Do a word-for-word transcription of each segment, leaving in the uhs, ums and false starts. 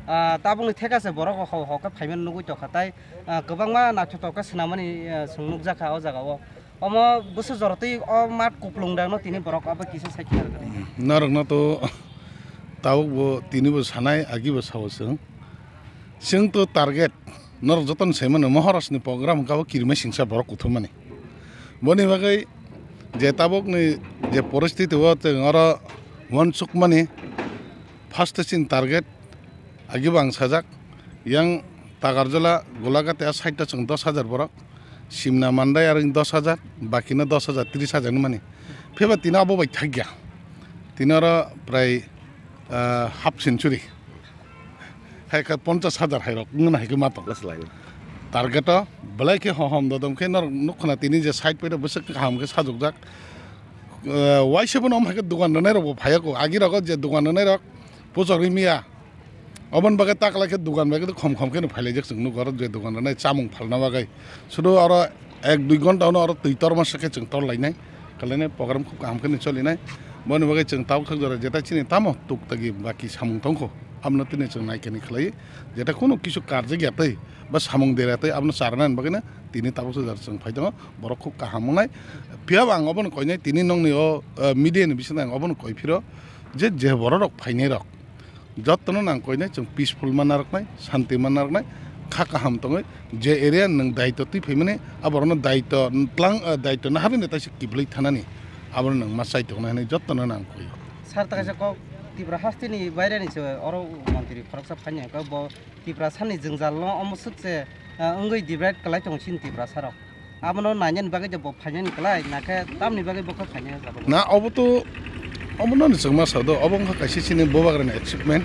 Ah, tabukni theka se borok hok hok khe phaimani nugwi tongkha, tai, ah, kwbangma naithotok khe swnamani, ah, chwng nukjakha o jaga o. Omo bwswk jora twi o mat kuplung rokno tini borok abo kisa sai khe narwkha. Norokno to tabuk bo tini bo sanai, agi bo sao chwng. Chwng to target, norok jotono sai mano, Maharaj ni program hwnkha bo kirima singsa borok kuthumani. Boni bagwi je tabukni je poristiti o chwng oro uansukmani, first chini target, agi bo ang sajak, yang Takarjala, Golaghat a side o chwng dos hajar borok, Simna Mandai aro dos hajar, bakino dos hajar, tris hajar ni mani. Phiba tini abo bai thakya. Tini oro prai, ah, half century. Hai khe ponchas hajar hai rok wngna hai khe ma tong. Last line. Target o belai khe hohom dodom khe norok nukkha na tini je side pai rok bwswk kaham khe sajokjak. Ah, waisa bono om hai khe dugan rwnai rok bo phaiya ko. Agi rogo je dugan rwnai rok puchok ri miya. Oboni bagwi taklai khe dugan bai khe khom khom kheno phailaijak chwng nukgo oro je dugan rwnai chamung phalna bagwi. Sudu oro ek dui ghonta uno oro twi torma se khe chwng torlainai. Kalainai program khub kaham kheno cholinai. Boni bagwi chwng tabuk thak jora jeta chini tamo tuk tagi baki samung tongkho. Abono tini chwng naikani khlai jeta khunu kisu karjak ya tei ba samung dera tei abono charnani bagwino tini tabuk thak jora chwng phai tongo. Borok khub kaham wngnai. Phiya bo ang obono koinai tini nongni o, eh, media ni bisingtwi ang obono koi phiro je je borok rok phainai rok. Jotono nang koinai chwng peaceful ma narwknai, santi ma narwknai, kha kaham tongwi je area nwng daitw twi phaimani, aborokno daitw tlang, ah, daitw naharwi nw taisa kiphilwi thanani, abono nwng ma chai tongnai hwnwi jotono nang koio. Sir, ta kaisa kok Tipra hasteni baireni se oro montri khoroksa phaini hwnkhe bo Tiprasani jwngjalno omo swk se, ah, wngwi divide kwlai tongo chini Tiprasarok. Abono nainani bagwi je bo phainani kwlai, nakhe tamni bagwi bo khe phainai o jaga? Na, obo to, obono ni chwngma sa do, obo wngkha kaisa chini Bubagrani achievement.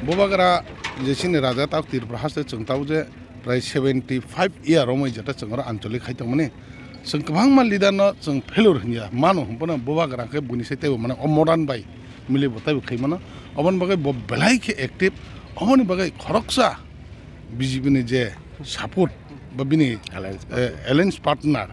Bubagra je chini raja tabuk Tripura haste chwng tabuk je prai seventy five year romwi jeta chwng oro anchalik khai tongmani. Chwng kwbangma leader no chwng failure hinya mano, hwnphano Bubagra khe buini sai teibo mane o modern bai mili bo teibo khai mano. Oboni bagwi bo belai khe active, oboni bagwi khoroksa B J P ni je support ba bini, alliance eh, partner, alliance partner,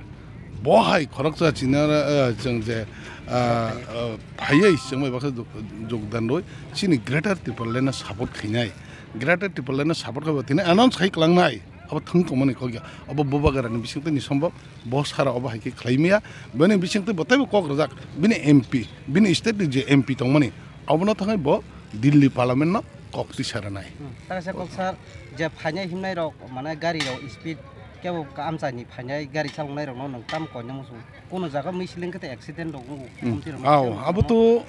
bo hai khoroksa china, eh, chwng je, ah, ah, phaiwi chwng bai baksa jog-, jogdan rwi chini Greater Tipraland no support khainai. Greater Tipraland no support khaiba tini announce khai klangnai. Abo thwng tongmani kok ya. Abo Bubagrani bisingtwi ni sombok. Bo sara obo hai khe khlai maya. Bini bisingtwi bo teibo kok rwjak. Bini M P, bini state ni je M P tongmani, obono thangwi bo Delhi Parliament no kok tisa rwnai. Hmm. Ta kaisa kok sir, je phainai himnai rok, mane gari rok speed kebo amchaini phainai gari chaloknai rokno nwng tamo koinai muchung? Kono jaga mui seleng khe accident rok wngo. Hmm. Something rok. Ao, abo to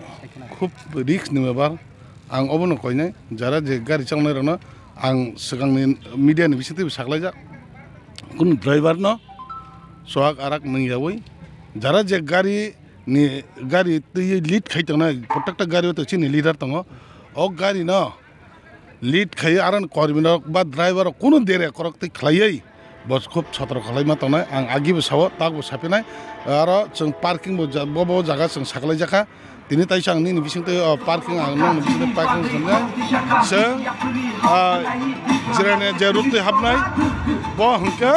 khub risk ni bepar. Ang obono koinai, jara je gari chaloknai rokno ang swkangni media ni bisingtwi bo saklaijak. Kunu driver no sohak arak nung yawi. Jara je gari ni, gari twi lead khai tongnai, protekta gari o to chini leader tongo. O gari no lead khai aro kormi rok ba driver rok kunu dere korok twi khlaiwi bo khub sotro khlaima tongnai. Ang agi bo sao, tak bo sapinai. Aro chwng parking bo ja-, bo, bo jaga chwng saklaijakha. Tini taisa ang nini bisingtwi, o, parking ang nini bisingtwi parking khamnai. Chwng, ah, jirani je road twi hapnai, bo hwnkhe,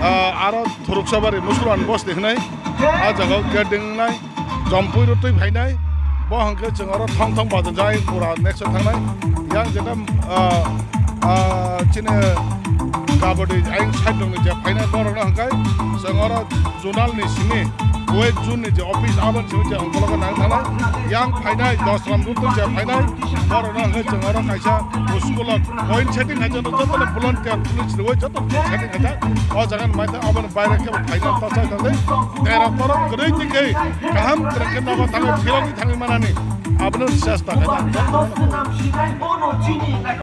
ah, aro Thuruksa bari Musulman bos ni hwnwi. A jaga o gate ding wngnai, Jompui road twi phainai. Bo hwnkhe chwng oro thong thong bajan jai pura next o thangnai. Yang jeta, ah, ah, chini kabadi ayang side rokni je phainai borokno hwnkhe chwng oro zonal ni simi west zone ni je office aboni simi je ongkologo nang thangnai. Yang phainai Dosram road twi je phainai borokno hwnkhe chwng oro kaisa school o point setting hai joto jotono volunteer police rwui joto setting hai jak. O jaga ni maitha aboni baire khe phainai tochai tongdi. Tera borok kwrwi twi khe kaham kwrwi khe nogo thangwi phirogwi thangwi manani abono chesta khainai.